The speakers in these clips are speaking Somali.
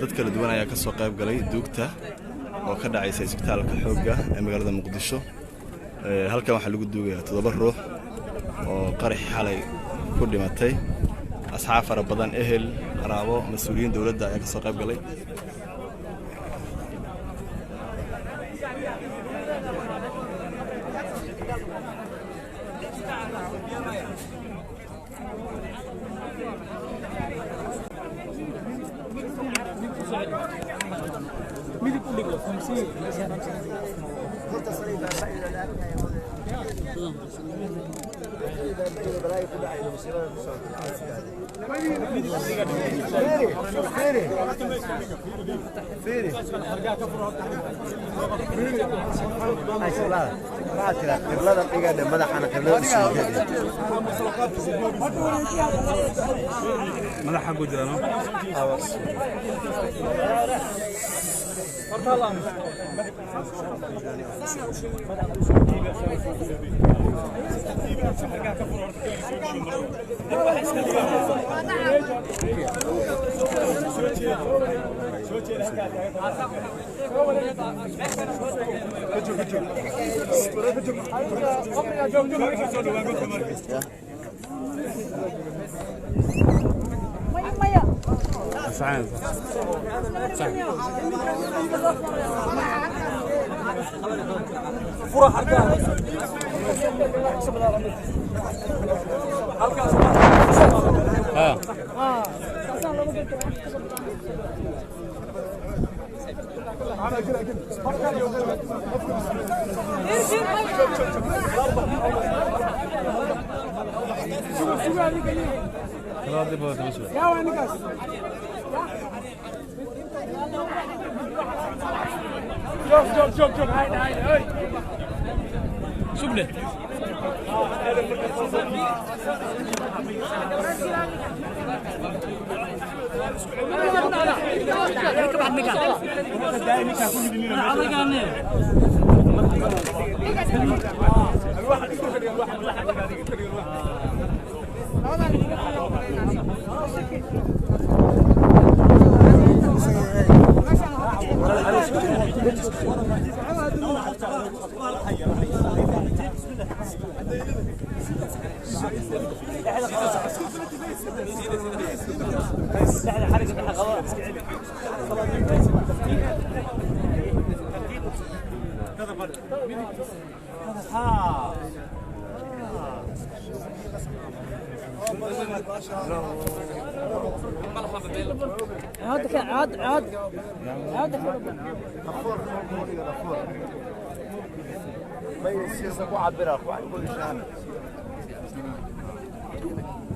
Dad kala duwan ayaa ka soo qayb galay duugta oo ka dhacaysa isbitaalka xoogga ee magaalada Muqdisho. Halkan waxaa lagu duugayaa 7 ruux oo qarax xalay ku dhimatay. Asxaab fara badan, ehel, qaraabo, mas'uuliyiin dawladda ayaa ka soo qayb galay.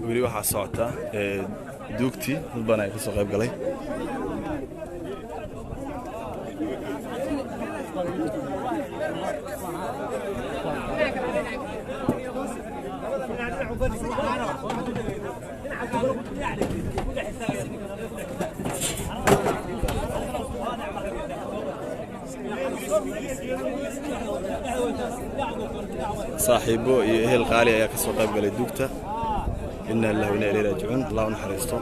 Weli waxaa socota duugtii dad badan ayaa ka soo qayb galay. Saaxiibo iyo ehel qaali ayaa ka soo qayb galay duugta. Inna lillahi wa inna ilayhi raajicuun. Allah u naxariisto.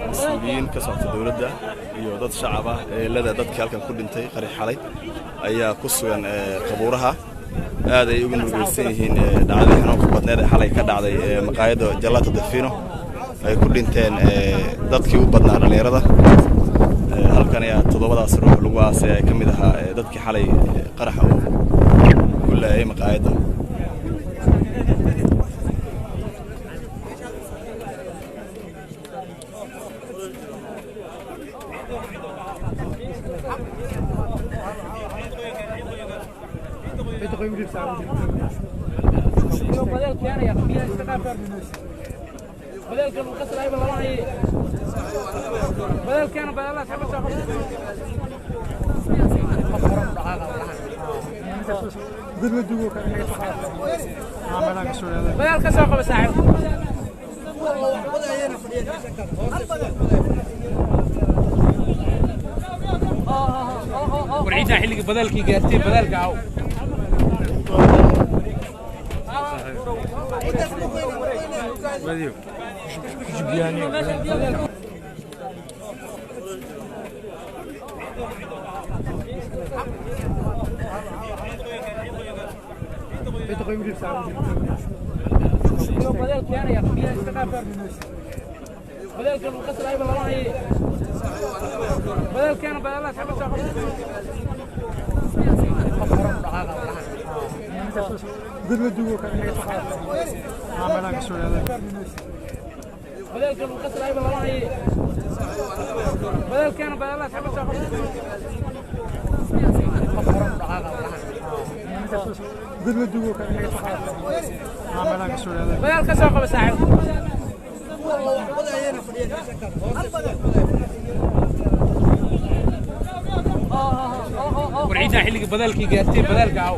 Mas-uuliyiin ka socota dowladda iyo dad shacab ah, eelada dadkii halkan ku dhintay qari xalay ayaa ku sugan qabuuraha. Aad ay uga murugaysan yihiin dhacdadii xanuunka badneed ee xalay ka dhacday maqaayadda Jalata Dafino ay ku dhinteen dadkii u badnaa dhallinyarada. Halkan ayaa toddobadaas ruux lagu aasay ee ka mid ahaa dadkii xalay qaraxa uu ku laayay maqaayadda. Warciisaa xilliga badaalkii gaartay badaalka aw. Ciidan xilligii badaalkii gaartay, badaalka aw.